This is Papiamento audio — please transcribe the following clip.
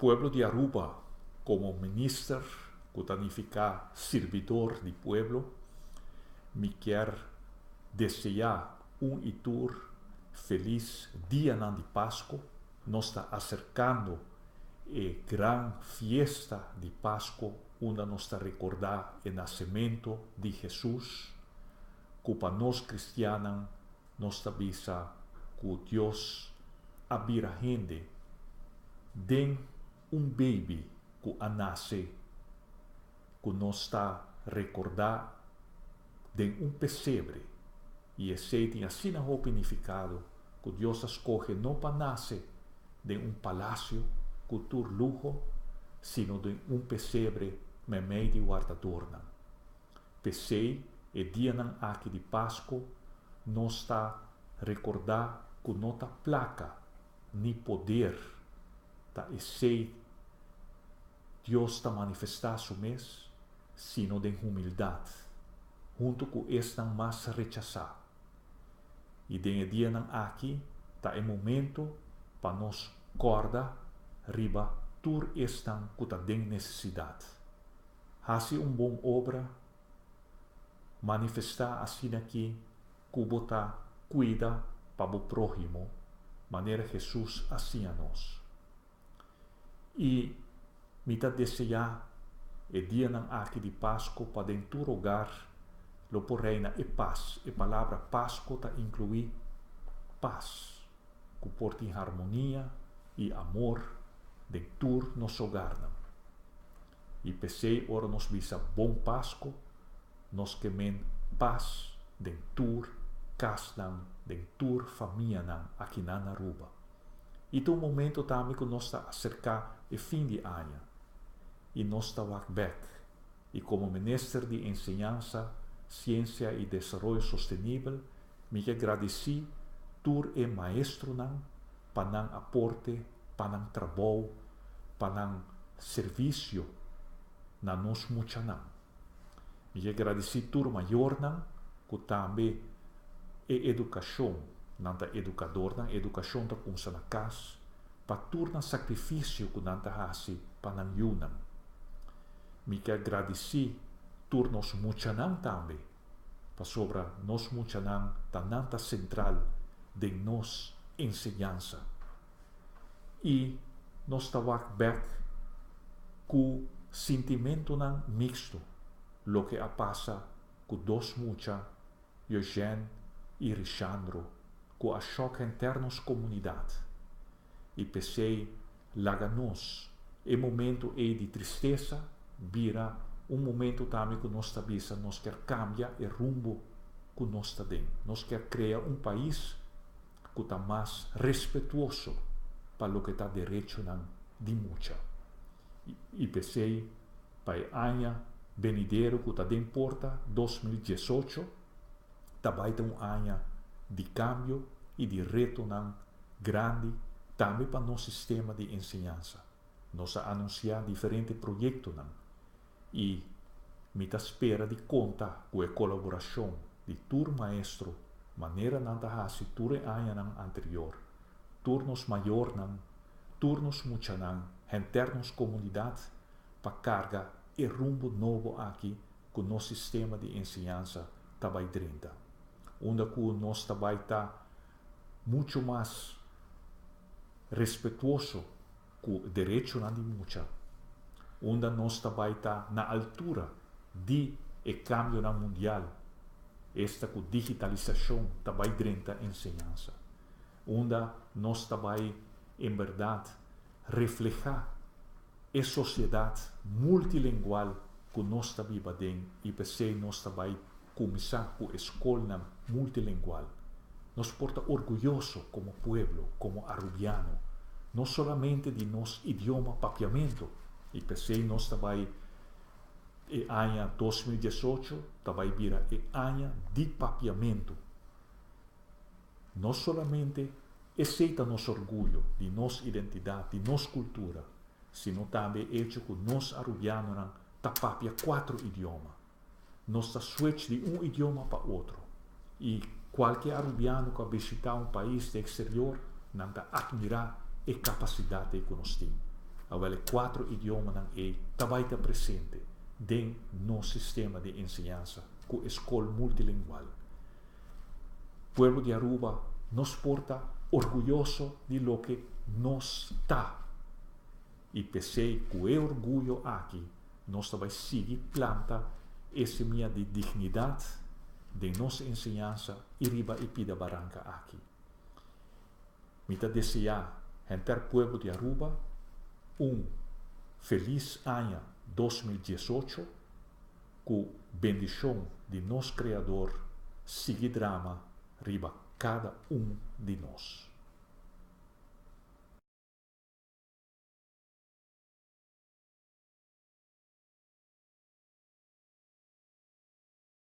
Pueblo di Aruba, como minister, cu ta nifica sirbidor di pueblo, mi kier desea un y tur feliz dianan di Pasco. Nos ta acercando e gran fiesta di Pasco, unda nos ta recorda e nacemento di Jesus, cu pa nos cristiannan nos ta bisa cu Dios a bira hende den un baby cu a nace, cu nos ta recorda den un pesebre, y esey tin asina hopi nificado, cu Dios a scoge no pa nace den un palacio cu tur luho, sino den un pesebre meimei di wardadornan. P'esey e dianan aki di Pasco nos ta recorda cu no ta placa ni poder ta esey Dios ta manifesta su mes, sino den humildad, hunto cu esnan mas rechasa. Y den e dianan aki ta e momento pa nos corda riba tur esnan cu ta den necesidad. Haci un bon obra, manifesta asina ki cu bo ta cuida pa bo prohimo, manera Jesus a siña nos. Y mi ta desea e dianan aki di Pasco pa den tur hogar lo por reina e paz. E palabra Pasco ta inclui paz, cu por tin harmonia y amor den tur nos hogarnan. Y p'esey ora nos bisa Bon Pasco, nos ke men paz den tur casnan, den tur famianan akinan na Aruba. Y ta un momento tambe cu nos ta acerca e fin di aña y nos ta wak bek. Y como Minister di Enseñansa, Ciencia y Desaroyo Sostenibel, mi ke gradici tur e maestronan pa nan aporte, pa nan trabou, pa nan servicio na nos muchanan. Mi ke gradici tur mayornan cu tambe e educacion, nan ta educadornan, educacion ta cuminsa na cas, pa tur nan sacrificio cu nan ta haci pa nan yiunan. Mi ke gradici tur nos muchanan tambe, pasobra nos muchanan ta nan ta central den nos enseñansa. Y nos ta wak bek cu sintimentonan mixto loke a pasa cu dos mucha, Eugène y Rishandro, cu a shock henter nos comunidad. Y p'esey laga nos e momento ey di tristesa bira un momento tambe cu nos ta bisa nos kier cambia e rumbo cu nos ta den. Nos kier crea un pais cu ta mas respetuoso pa loke ta derechonan di mucha. Y p'esey pa e aña benidero cu ta den porta, 2018, ta bay ta un aña di cambio y di retonan grandi tambe pa nos sistema di enseñansa. Nos a anuncia diferente proyectonan y mi ta spera di conta cu e colaboracion di tur maestro manera nan ta haci tur e añanan anterior, tur nos mayornan, tur nos muchanan, henter nos comunidad pa carga e rumbo nobo aki cu nos sistema di enseñansa ta bay drenta. Unda cu nos ta bay ta mucho mas respetuoso cu derechonan di mucha, unda nos ta bay ta na altura di e cambionan mundial, esta cu digitalisacion ta bay drenta enseñansa, unda nos ta bay en berdad refleha e sociedad multilingual cu nos ta biba den y p'esey nos ta bay cuminsa cu e scolnan multilingual. Nos por ta orguyoso como pueblo, como Arubiano, no solamente di nos idioma Papiamento, y p'esey nos ta bay e aña 2018 ta bay bira e aña di Papiamento. No solamente esey ta nos orguyo, di nos identidad, di nos cultura, sino tambe hecho cu nos Arubianonan ta papia cuatro idioma. Nos ta switch di un idioma pa otro. Y cualkier Arubiano cu a bishita un pais di exterior, nan ta admira e capacidad cu nos tin. Awel e cuatro idiomanan ey ta bay ta presente den nos sistema di enseñansa cu e scol multilingual. Pueblo di Aruba, nos por ta orguyoso di loke nos ta. Y p'esey cu e orguyo aki nos ta bay sigui planta e semia di dignidad den nos enseñansa y riba e pida baranca aki. Mi ta desea henter pueblo di Aruba un feliz aña 2018, cu bendicion di nos Creador sigui drama riba cada un di nos.